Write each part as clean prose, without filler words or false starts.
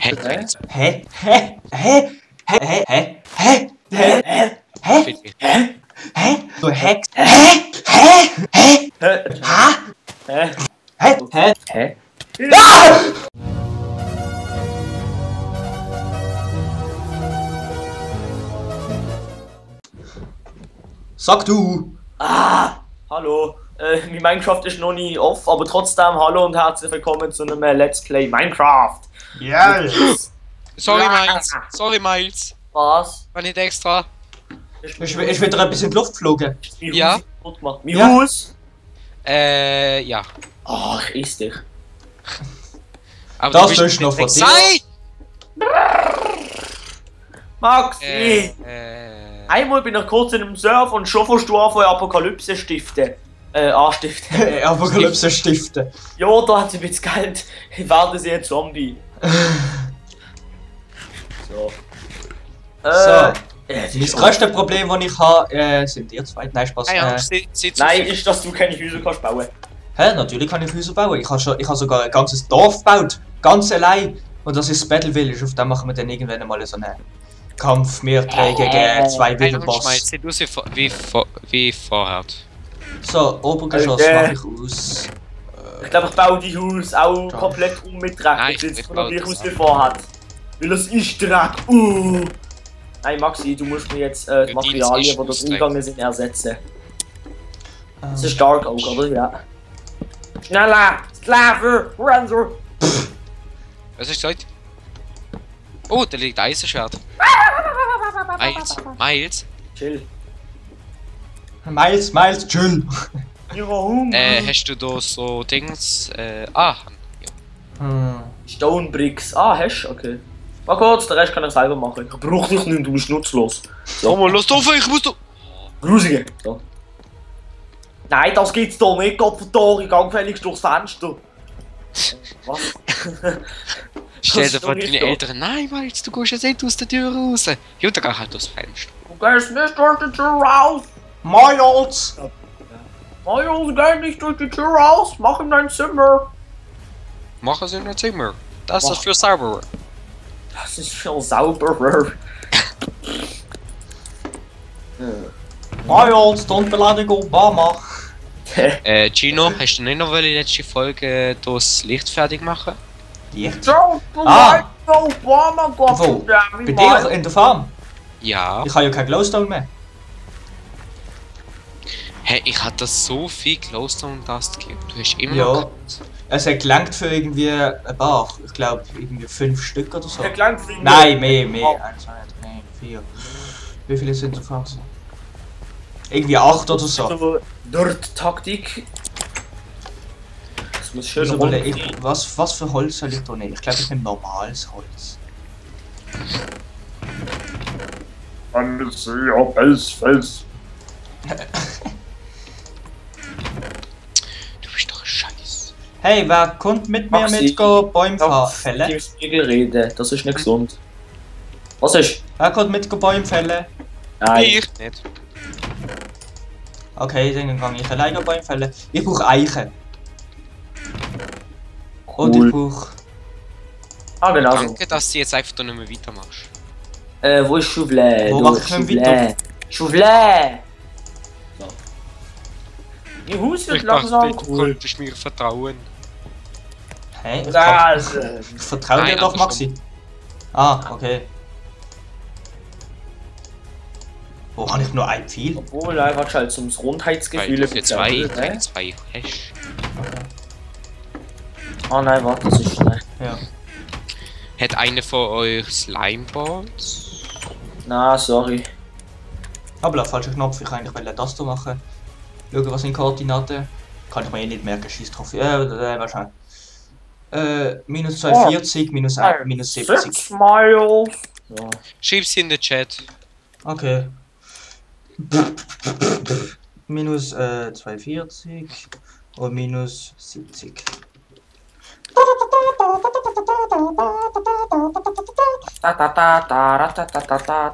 Hä? Hä? Hä? Hä? Hä? Hä? Hä? Hä? Hä? Hä? Hä? Hä? Du Hex. Hä? Hä? Hä? Ha? Hä? Hä? Hä? Hä? Sag du! Hallo. Mein Minecraft ist noch nie off, aber trotzdem hallo und herzlich willkommen zu einem Let's Play Minecraft. Yes! Sorry, Miles. Sorry, Miles. Was? War nicht extra. Ich will dir ein bisschen in die Luft geflogen. Ja. Mein Ja. Haus? Ja. Ach, ich iss dich. Aber Das du bist ist noch von nicht dir. Max, Nein! einmal bin ich kurz in einem Surf und schon fährst du an von Apokalypse stiften. Anstiften. Apokalypse stiften. Ja, da hat sie mit Geld. Werden sie ein Zombie. So. Das größte Problem, das ich habe, sind ihr zwei. Nein, Spaß. Nein, ist, dass du keine Häuser kannst bauen. Hä? Natürlich kann ich Häuser bauen. Ich habe sogar ein ganzes Dorf gebaut. Ganz allein. Und das ist das Battle Village. Auf dem machen wir dann irgendwann mal so einen Kampf. Wir gegen zwei Wildboss. Sieht aus wie vorher. So, Obergeschoss mache ich aus. Ich glaube, ich baue die Haus auch komplett um mit Dreck. Nein, Jetzt ich noch baue die das Haus auch. wie vorhat. Weil das ist Dreck. Nein, Maxi, du musst mir jetzt die Für Materialien, Dienst die dort ist umgegangen sind, ersetzen. Das ist Dark Oak, oder? Ja. Schneller! Sklave! Hurensohn! Was hast du gesagt? Oh, da liegt Eisenschwert. Miles. Chill. Miles, chill. Ihre Hunger! Hast du da so Dings? Stone Bricks. Ah, hast du? Okay. Mal kurz, den Rest kann ich selber machen. Ich brauch dich nicht, du bist nutzlos. Komm mal, los auf, ich muss da. Grusige. So. Nein, das gibt's doch nicht, Gott verdammt, ich geh gefälligst durchs Fenster. Was? Stell Das dir ist vor, doch deine nicht so. Eltern, nein, Miles, du gehst jetzt nicht aus der Tür raus. Ja, dann geh halt durchs Fenster. Du gehst nicht durch die Tür raus! Miles! Mario, geh nicht durch die Tür raus! Mach in dein Zimmer! Mach es in dein Zimmer. Das Mach. ist für sauberer. Das ist schon sauberer. Miles, don't beleidige Obama. Gino, hast du nicht noch die letzte Folge das Licht fertig machen? Licht? So, Ah. Obama, Gott Wo? verdammt, Bei dir in der Farm? Ja. Ich habe ja kein Glowstone mehr. Hey, ich hatte so viel Glowstone Dust gegeben. Du hast immer Ja. noch gehabt. Es hat gelangt für irgendwie ein paar. Ich glaube irgendwie 5 Stück oder so. Der Klangfinger. Nein, mehr. 1, 2, 3, 4. Wie viele sind der Farm? Irgendwie 8 oder so. So, Dirt-Taktik. Das muss schön Also, rund was für Holz soll ich da nehmen? Ich glaube, ich nehme normales Holz. Fels. Du bist doch ein Scheiß. Hey, wer kommt mit mir Maxi, mit Bäume fällen? Im Spiegel reden, das ist nicht gesund. Was ist? Wer kommt mit Bäume fällen? Nein. Ich nicht. Okay, dann kann ich alleine Bäume fällen. Ich brauche Eichen. Und ich brauche... Ah, genau. so. Danke, dass du jetzt einfach da nicht mehr weitermachst. Wo ist Chouvelet? Wo mach ich denn weiter? Chouvelet! So. Ihr Haus wird Ich dachte, langsam du cool. könntest mir vertrauen. Hey, ich Das, vertraue dir Nein, doch, andersrum. Maxi. Ah, okay. Wo habe ich nur ein Pfeil? obwohl einfach halt zum Weil Rundheitsgefühl. du für zwei ne? hast. Oh nein, warte, das ist schlecht. Ja. Hat einer von euch Slimeballs? Na, sorry. Aber falscher Knopf, ich wollte eigentlich das hier machen. Schauen, was sind Koordinaten. Kann ich mir eh nicht merken, scheiß drauf. Wahrscheinlich. Minus 42, minus 70. 6 Miles. So. Schreib sie in den Chat. Okay. Minus 42 und minus 70.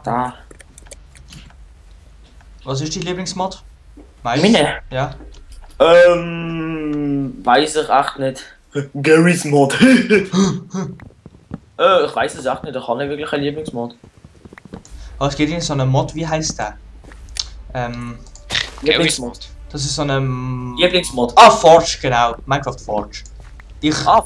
Da. Was ist dein Lieblingsmod? Meine? Ja. Weiß ich echt nicht. Garry's Mod. Ich weiß es auch nicht, ich habe nicht wirklich einen Lieblingsmod. Aber es geht in so einen Mod, wie heißt der? Lieblingsmod. Das ist so ein... Lieblingsmod. Ah, Forge, genau. Minecraft Forge.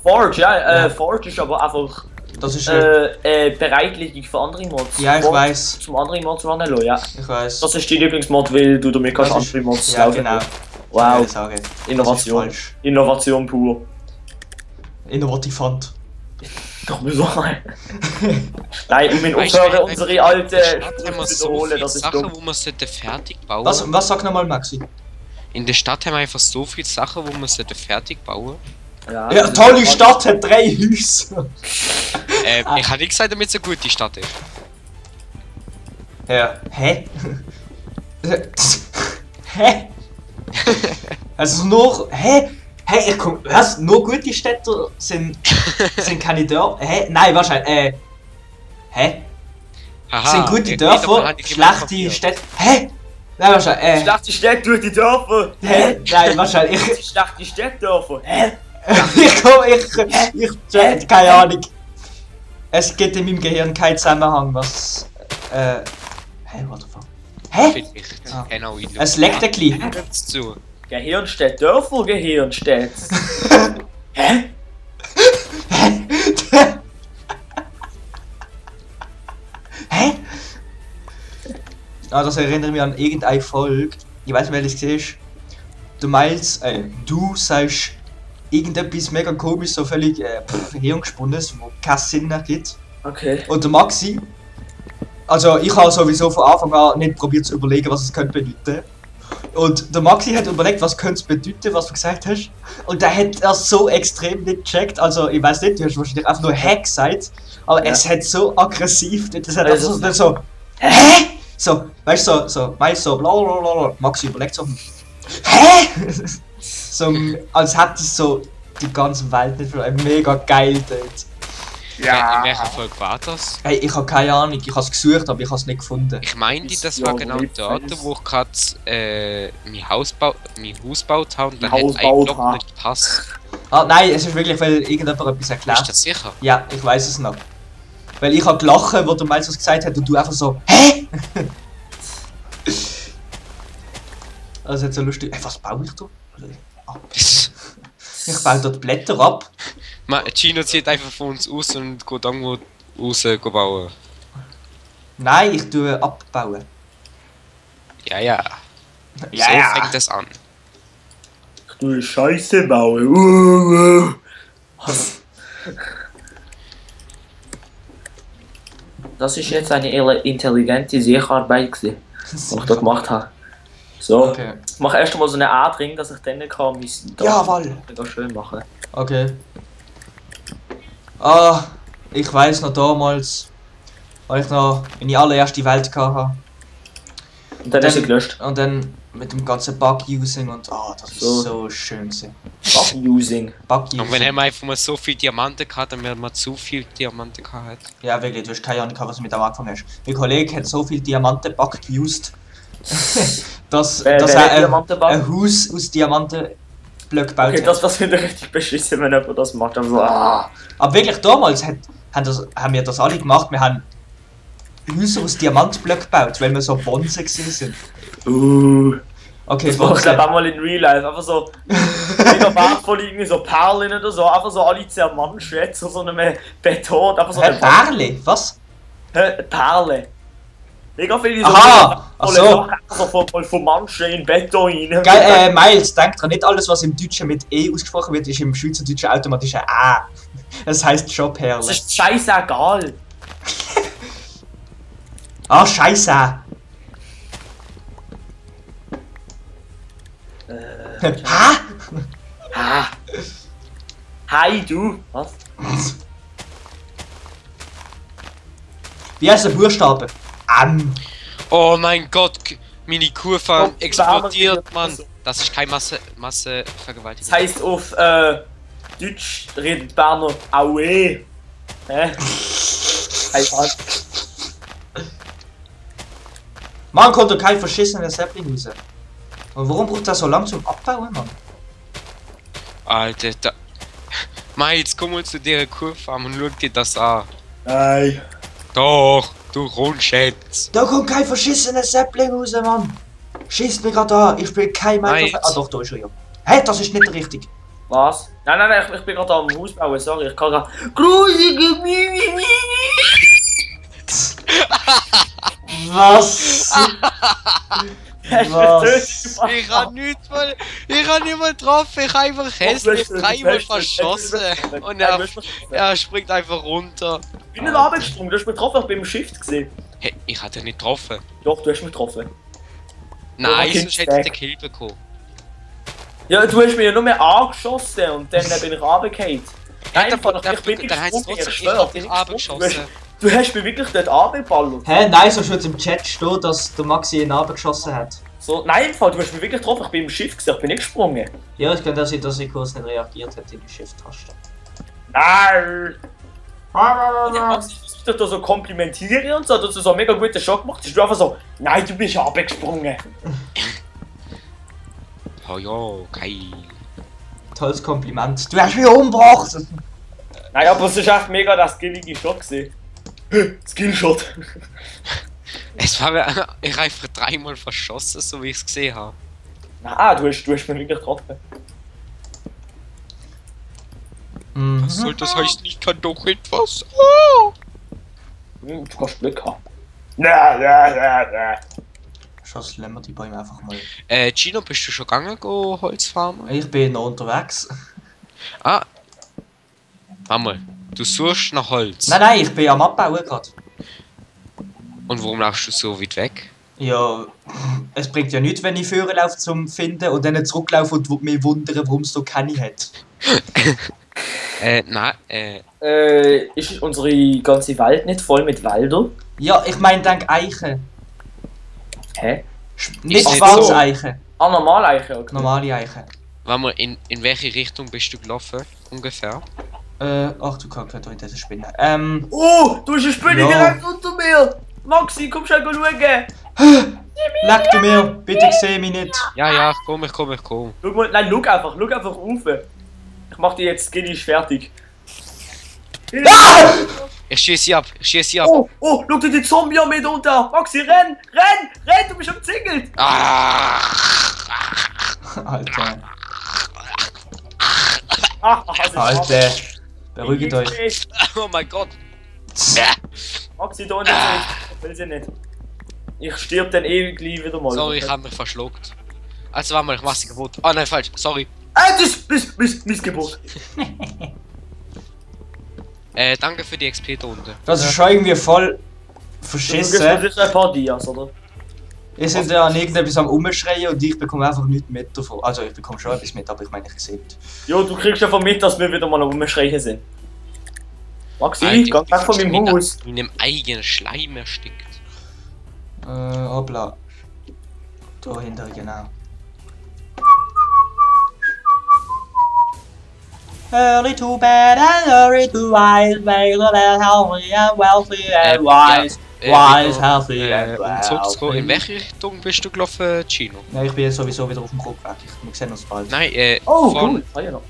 Forge, ja. Ja. Forge ist aber einfach Das ist... bereitwillig für andere Mods. ja, ich Forge weiß. Zum anderen Mods runterlassen, ja. Ich weiß. Das ist dein Lieblingsmod, weil du damit kannst Das ist- andere Mods Ja, laufen. genau. Wow, Ich sagen. Innovation. Das ist falsch. Innovation pur. Innovativ fand. Doch, wir so. Nein, ich will Weißt du, aufhören, unsere alte Haben wir zu so wiederholen, viele das ist Sachen, dumm. wo man sollte fertig bauen. Was sag nochmal, Maxi? In der Stadt haben wir einfach so viele Sachen, wo man sollte fertig bauen. Ja, das ist tolle halt- Stadt hat 3 Häuser. Ich habe nicht gesagt, damit es eine gute Stadt ist. Ja. Hä? Hä? Also nur. Hä? Hä? Ich komm. Was? Nur gute Städte sind keine Dörfer? Hä? Nein, wahrscheinlich. Hä? Haha, Sind gute davon Dörfer, hatte ich immer schlechte kapiert. Städte. Hä? Nein, wahrscheinlich. Schlechte Städte durch die Dörfer. Hä? Nein, wahrscheinlich. Schlechte Städtdörfer. Hä? Ich keine Ahnung. Es gibt in meinem Gehirn keinen Zusammenhang, was. Hä? What the fuck? Hä? Vielleicht. Ah. Genau, in Es leckt ein bisschen. Hört's zu. Gehirnstädt, Dörfer, Gehirnstädt. Hä? Hä? Ah, das erinnert mich an irgendeine Folge. Ich weiß nicht, wer das ist. Du sagst irgendetwas mega komisch, so völlig hirngespundenes, wo keinen Sinn ergibt. Okay. Und der Maxi, also ich habe sowieso von Anfang an nicht probiert zu überlegen, was es könnte bedeuten. Und der Maxi hat überlegt, was könnte es bedeuten, was du gesagt hast. Und der hat das so extrem nicht gecheckt. Also ich weiß nicht, du hast wahrscheinlich einfach nur Hä gesagt, aber Ja. es hat so aggressiv, das hat Also- einfach so Hä? So, weißt du, so, weißt so, blablabla. Maxi überlegt so, Hä? So, als hätte es so die ganze Welt nicht für mega geil dort. In welcher Folge war das? Hey, ich habe keine Ahnung, ich habe es gesucht, aber ich habe es nicht gefunden. Ich meinte, das Ja, war genau Liebes. dort, wo ich gerade mein Haus gebaut habe und dann Haus hat ein baut Block habe. nicht gepasst. Ah, nein, es ist wirklich, weil irgendjemand etwas Bist erklärt. du sicher? Ja, ich weiß es noch. Weil ich habe gelacht, wo der Miles was gesagt hat und du einfach so, Hä? Also jetzt so lustig. Ey, was baue ich da? Ich baue dort Blätter ab. Gino zieht einfach von uns aus und geht irgendwo raus bauen. Nein, ich tue abbauen. Ja, ja. Ja, so ja. fängt das an. Du Scheiße bauen. Das ist jetzt eine intelligente Sicherarbeit gewesen, die ich da gemacht habe. So, Okay. ich mache erst einmal so eine A-Ring, dass ich dann kann mein Jawohl. mega schön machen. Okay. Ah, ich weiß noch damals, als ich noch meine allererste Welt hatte. Und dann ist sie gelöscht. Und dann mit dem ganzen Bug-Using und das ist So. so schön gewesen. Bug-Using. Und wenn Bug-Using. wir einfach mal so viel Diamanten gehabt, dann werden wir zu viel Diamanten gehabt. Ja, wirklich, du hast keine Ahnung, was du mit dem angefangen hast. Mein Kollege hat so viel Diamanten-Bug used, dass Wer hat er Diamanten-Bug? ein Haus aus Diamantenblöcken gebaut Okay, hat. das finde ich richtig beschissen, wenn jemand das macht. Also, Aber wirklich, damals haben wir das alle gemacht. Wir haben Häuser aus Diamantblöcken gebaut, weil wir so Bonzen gewesen sind. Okay, Das mach ich glaube Bonzen. auch mal in Real Life. Einfach so, mega wertvoll irgendwie so Perlen oder so. Einfach so alle zermanschen jetzt so einem Beton. Einfach so Hä, eine Perle? Was? Perle. Mega viele Aha, ach volle so. Sachen, einfach so von Manchen in Beton rein. Geil, Miles, denk dran, nicht alles, was im Deutschen mit E ausgesprochen wird, ist im Schweizerdeutschen automatisch ein A. Das heisst schon Das Perle. ist scheißegal. Ah, Scheiße. Ha? Ha. Hi du. Was? Wie heißt der Buchstabe? Oh mein Gott, meine Kurve Oh, explodiert, Samen- Mann. Das ist keine Massevergewaltigung. Das heisst auf Deutsch redet Berner Aue. Hä? Hey, was? Man kommt doch kein verschissener Sapling raus. Und warum braucht er so lang zum Abbauen, Mann? Alter, da. Miles, komm mal zu dieser Kurve und schau dir das an. Nein. Doch, du kommst jetzt. Da kommt kein verschissener Säppling raus, Mann. Schießt mich gerade an, ich spiele kein Nein, Minecraft. Ah doch, da ist er ja. Hä, das ist nicht richtig. Was? Nein, ich bin gerade am Haus bauen, sorry, ich kann gerade... Grusige Mimi. Was? Was? Ich hab nichts mal. Ich hab niemand getroffen, ich hab einfach hässlich dreimal verschossen. Und er springt einfach runter. Ich bin nicht runtergesprungen, du hast mich getroffen, ich bin im Shift gesehen. Hey, ich hatte nicht getroffen. Doch, du hast mich getroffen. Nein, Okay, sonst hätte ich den Kill bekommen. Ja, du hast mich ja nur mehr angeschossen und dann bin ich runtergefallen. Nein, ich bin nicht dann heißt es gesprungen, ich trotzdem, ich schwöre, hab ich bin dich nicht abgeschossen. gesprungen. Du hast mich wirklich dort runtergeballert. Hä, nein, so schon im Chat stehen, dass der Maxi ihn abgeschossen hat. So, nein, im Fall, du hast mich wirklich getroffen, ich bin im Shift gesehen, ich bin nicht gesprungen. Ja, ich kann dass ich kurz nicht reagiert hat in die Shift-Taste. Nein! Und der Max, ich versuche dich da so komplimentieren und so, dass du so einen mega guten Shot gemacht hast. Du einfach so, nein, du bist runtergesprungen. Oh ja, geil. Tolles Kompliment. Du hast mich umgebracht! Nein, aber es ist echt mega der skillige Shot gesehen. Skillshot. Es war mir, ich hab einfach dreimal verschossen, so wie ich es gesehen habe. Nein, du hast mich wirklich getroffen. Was soll das heißen? Ich kann doch etwas. Oh! Du kannst Glück haben. Nein. Schuss, lassen wir die Bäume einfach mal. Gino, bist du schon gegangen, go Holz farmen? Ich bin noch unterwegs. Ah. Warte mal, du suchst nach Holz. Nein, ich bin am Abbauen gerade. Und warum laufst du so weit weg? Ja, es bringt ja nichts, wenn ich vorher laufe zum Finden und dann zurücklaufe und mich wundern, warum es da keine hat. Nein, Ist unsere ganze Welt nicht voll mit Wäldern? Ja, ich meine, denk Eichen. Hä? Nicht nicht schwarze so. Eichen, Ah, normal eigentlich, okay. normale Eichen. warte mal, in welche Richtung bist du gelaufen? Ungefähr? Ach du Kacke, da in dieser Spinne. Oh, du hast eine Spinne Ja. direkt unter mir! Maxi, komm schon schauen! Leck du mir, bitte seh mich nicht. Ja, ich komm. Schau mal, nein, schau einfach auf. Ich mach dir jetzt Skinny fertig. Ich schieß sie ab. Oh, schau dir die Zombie-Armee da unter! Maxi, renn! Du bist umzingelt! Ah! Alter, Alter! beruhigt euch. Oh mein Gott. Maxi, da unten ich will sie nicht. Ich stirb dann ewig wieder mal. Sorry, ich hab mich verschluckt. Also warte mal, ich mach sie kaputt. Ah nein, falsch, sorry. Das ist Missgeburt. Danke für die XP da unten. Das ist schon irgendwie voll Das verschissen. ist ein paar Dias, oder? Ihr seid ja an irgendetwas am Umschreien und ich bekomme einfach nichts mit davon. Also ich bekomme schon etwas mit, aber ich meine, ich sehe nicht. Jo, du kriegst einfach mit, dass wir wieder mal am Rumschreien sind. Maxi, Alter, geh weg von meinem Haus. In dem eigenen Schleim erstickt. Hoppla. Da hinter, genau. Early to bed and early to rise, make the bed healthy and wealthy and wise. Wise, healthy and Um zurückzukommen, in wealthy. welche Richtung bist du gelaufen, Gino? Ja, ich bin jetzt sowieso wieder auf dem Kopfweg. Wir sehen uns bald. Nein, Oh, vorne. cool. Ah, ja noch.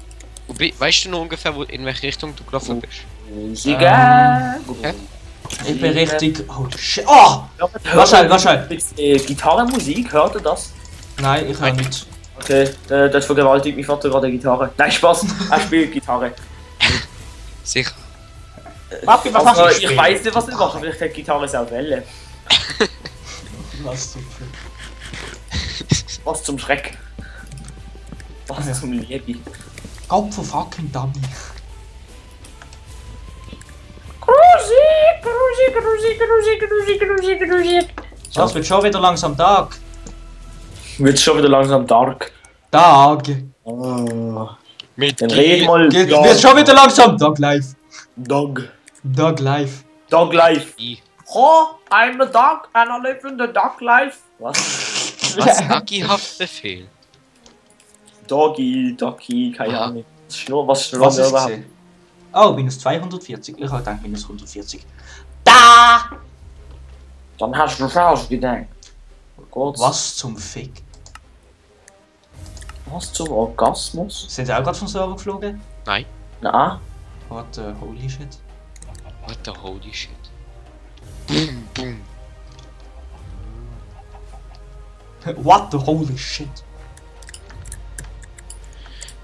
Weißt du noch ungefähr, in welche Richtung du gelaufen bist? Musiker. Ich bin richtig... Oh shit. Oh! Wahrscheinlich. Gitarrenmusik, hört ihr das? Nein, ich höre nichts. Okay, das vergewaltigt mein Vater gerade eine Gitarre. Nein, Spaß, er spielt Gitarre. Sicher. Papi, was Also, machst du? ich weiß nicht, was ich mache, vielleicht hat die Gitarre auch Welle. Was zum Was zum Schreck. Was Ja. zum Liebe. Kopf von fucking Dummy. Ja, es wird schon wieder langsam Tag. Wird schon wieder langsam dark. Tag. Oh. Mit Dann red mal. Wird schon wieder langsam Tag live. Dog. Dog live. Dog life. I. Oh, I'm a dog and I live in the dog life. Was? Was? Haftbefehl. Doggy, keine Aha. Ahnung. Was Was ist überhaupt? gesehen? Oh, minus 240. Ich habe gedacht minus 140. Da! Dann hast du falsch gedacht. Oh Gott. Was zum Fick? Was zum Orgasmus? Sind sie auch gerade vom Server geflogen? Nein. Na, What the holy shit? What the holy shit. Boom, boom. What the holy shit.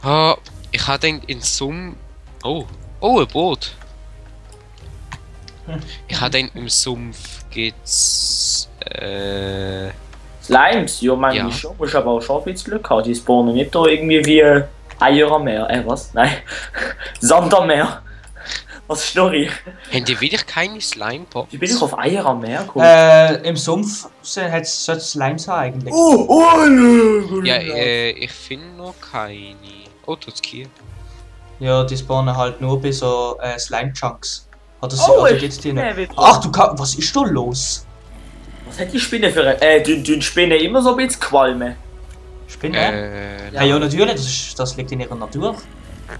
Ah, ich habe gedacht, in Summe... Oh, ein Boot. Ich habe gedacht, im Sumpf gibt's... Slimes, ja, manchmal schon. Musst aber auch schon ein bisschen Glück haben. Die spawnen nicht da irgendwie wie Eier am Meer. Was? Nein. Sand am Meer. Was schnurr ich? Haben die wieder keine Slime-Pops? Wie bin ich auf Eier am Meer gekommen? Im Sumpf sollte es Slimes haben eigentlich. Ja, ich finde noch keine. Oh, tut's hier. Ja, die spawnen halt nur bei so Slime-Chunks. Oder geht's dir nicht? wieder. Ach du was ist da los? Was hat die Spinne für ein... die Spinne immer so ein bisschen Qualme. Spinne? Ja, natürlich, das liegt in ihrer Natur.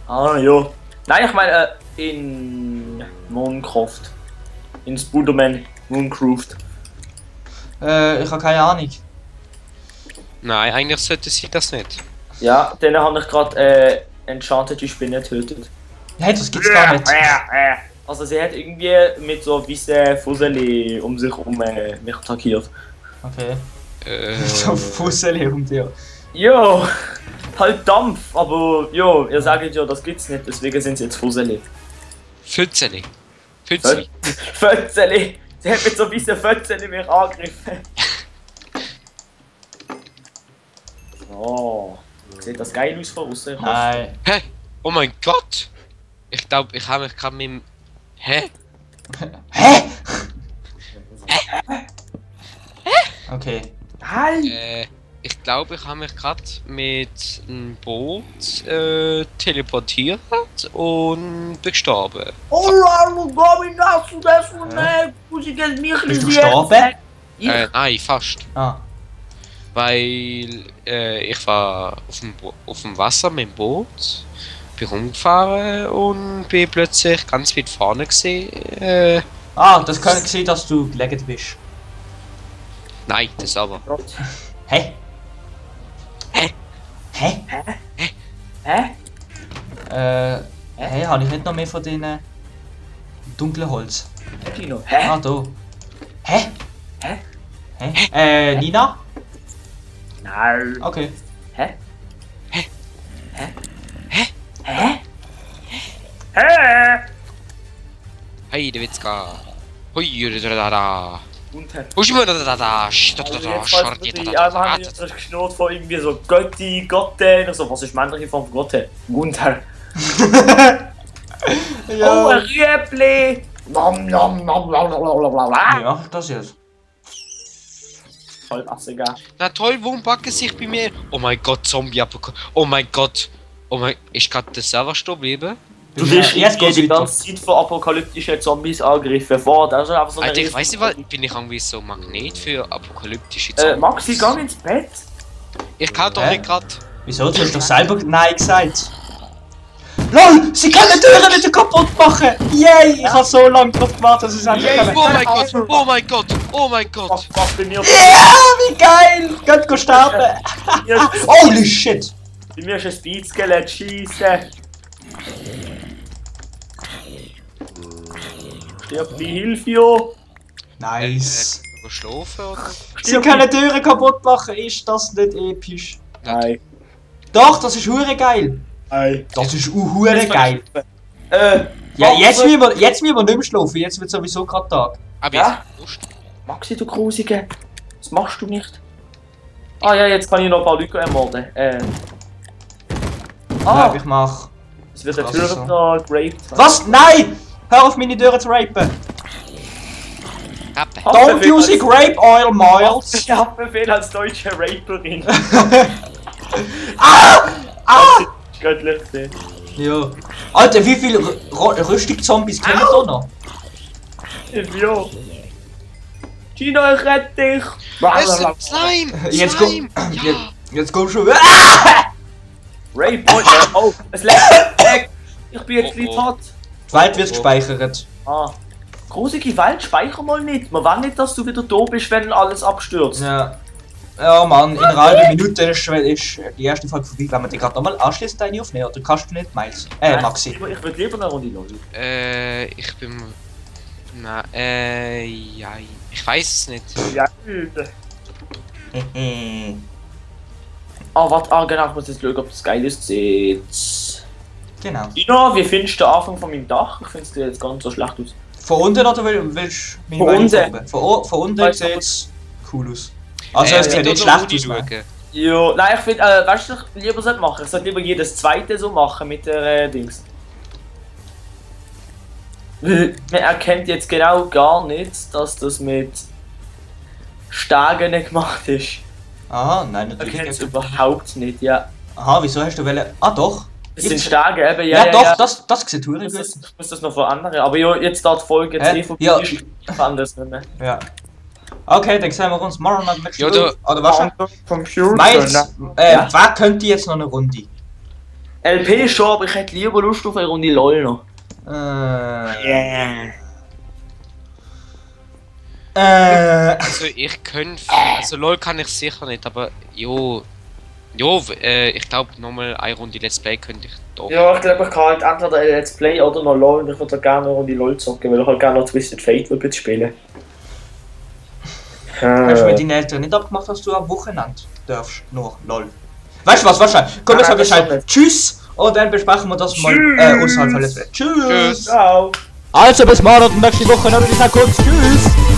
Ah, ja. Nein, ich meine, in Minecraft. In Spider-Man Minecraft. Ich habe keine Ahnung. Nein, eigentlich sollte sie das nicht. Ja, dann habe ich gerade enchantete Spinne getötet. Hey, das gibt's gar nicht. Also sie hat irgendwie mit so weißen Fusseli um sich herum mich attackiert. Okay. So Fusseli um dir. Jo, halt Dampf, aber jo, ihr sagt ja, das gibt's nicht, deswegen sind sie jetzt Fusseli. Pfützeli. Pfützli. Fötzeli! Sie hat mit so weißen Fötzeli mich angegriffen. So. Sieht das geil aus von außen? Nein. Hä? Oh mein Gott! Ich glaube, ich habe mich gerade mit dem... Hä? Hä? Okay. Hi! Ich glaube, ich habe mich gerade mit einem Boot teleportiert und bin gestorben. Oh, Gott, hast du das von muss ich jetzt mich Bist du gestorben? Nein, fast. Ah. Weil ich war auf dem Wasser mit dem Boot, bin rumgefahren und bin plötzlich ganz weit vorne gesehen. Das kann ich sehen, dass du gelegen bist. Nein, das aber. Hä? Hä? Hä? Hä? Hey, habe ich nicht noch mehr von den dunklen Holz? Kino. Ah, da. Hä? Hä? Hä? Nina? Nein. Okay. Hä? Hä? Hä? Hä? Hä? Hä? Hey, der Witzka. Hui, da. Unter. Wo ist immer da? Ja, wir haben jetzt geschnurrt von irgendwie so Götti, Gotte, oder so. Was ist die männliche Form von Gotte? Gunther. Ja. Oh, ein Rüebli! Nom nom nom nom nom nom nom. Ja, das jetzt. Voll assiger. Na toll, warum backen sich bei mir? Oh mein Gott, Zombie-Apokalypse. Oh mein Gott. Oh mein... Ist gerade der Server geblieben? Du wirst jetzt die ganze Zeit von apokalyptischen Zombies angegriffen. Das ist einfach so Alter, ich weiß nicht, was... Bin ich irgendwie so Magnet für apokalyptische Zombies? Zombies? Maxi, geh ins Bett. Ich kann doch nicht gerade... Wieso? Du hast doch selber Nein gesagt. LOL! Sie können die Türen wieder kaputt machen! Yay! Ich habe so lange drauf gewartet, dass es endlich kommt. Oh mein Gott! Oh mein Gott! Oh mein Gott! Was bei mir? Ja, wie geil! Geht sterben! Holy shit! Bei mir ist ein Speed-Skelett, schießen! Stirb wie Hilfe, jo! Nice! Geschlafen oder? Sie können Türen kaputt machen, ist das nicht episch? Nein. Doch, das ist hure geil! Nein. Das ist hure geil! Ja, jetzt müssen wir nicht mehr schlafen, jetzt wird sowieso gerade Tag. Aber Ja? jetzt Lust. Maxi, du Grusige! Das machst du nicht. Ah ja, jetzt kann ich noch ein paar Leute ermorden. Ja, ich mach. Es wird der Was Tür ist so? noch geraped. Was? Nein! Hör auf meine Türen zu rapen! Rappe. Don't using rape oil, Miles! Ich hab Befehl als deutsche Raperin. Göttlich sehen. Ja. Alter, wie viele Rüstung-Zombies kennen da noch? Ja. Gino, ich rette dich! Es ist Slime! Jetzt Slime! Ja! Jetzt komm schon. Rape oh, es leckt weg! Ich bin jetzt nicht tot. Die Welt wird gespeichert. Ah. Grusige Welt, speicher mal nicht. Man will nicht, dass du wieder da bist, wenn alles abstürzt. Ja. Ja, Mann, in einer halben Minute ist die erste Folge vorbei. Wenn wir die gerade nochmal anschließen, deine aufnehmen, oder kannst du nicht, Miles? Maxi. Ich würde lieber eine Runde LOL. Ich bin Na, ja, ich weiß es nicht. Ja. Ah, warte, genau, ich muss jetzt schauen, ob das geil aussieht. Genau. Ja, wie findest du den Anfang von meinem Dach? Ich finde es jetzt gar nicht so schlecht aus. Von unten oder willst du Von unten. Von unten Weißt du, sieht es cool aus. Also es sieht nicht schlecht aus, ne? Ja, nein, ich finde, weißt du, was ich lieber sollte machen? Ich sollte lieber jedes zweite so machen mit der Dings. Man erkennt jetzt genau gar nicht, dass das mit Stegen gemacht ist. Aha, nein, Man natürlich erkennt es nicht. überhaupt nicht, ja. Aha, wieso hast du wollen... Ah doch! Es sind Stegen, eben, Ja, doch, das sieht Ich wirklich muss, gut. ich muss das noch von anderen, aber ja, jetzt da die Folge jetzt Hä? vorbei Ja. ist, ich kann das nicht mehr. Ja. Okay, dann sehen wir uns morgen am nächsten Ja, Mal. Oder was? Computer. Meinst Ja. wer könnte jetzt noch eine Runde? LP schon, aber ich hätte lieber Lust auf eine Runde LOL noch. Also ich könnte, also LOL kann ich sicher nicht, aber jo, ich glaube nochmal eine Runde Let's Play könnte ich doch. Ja, ich glaube, ich kann halt entweder ein Let's Play oder noch LOL und ich würde gerne eine Runde LOL zocken, weil ich halt gerne noch Twisted Fate würde spielen. Hast du mit deinen Eltern nicht abgemacht, dass du am Wochenende darfst? Nur LOL. Weißt du was, wahrscheinlich. Komm, jetzt Nein, sag ich das halt schon nicht. Tschüss und dann besprechen wir das mal außerhalb von Let's Play. Tschüss! Tschüss. Ciao! Also bis morgen und nächste Woche, dann würde ich sagen kurz Tschüss!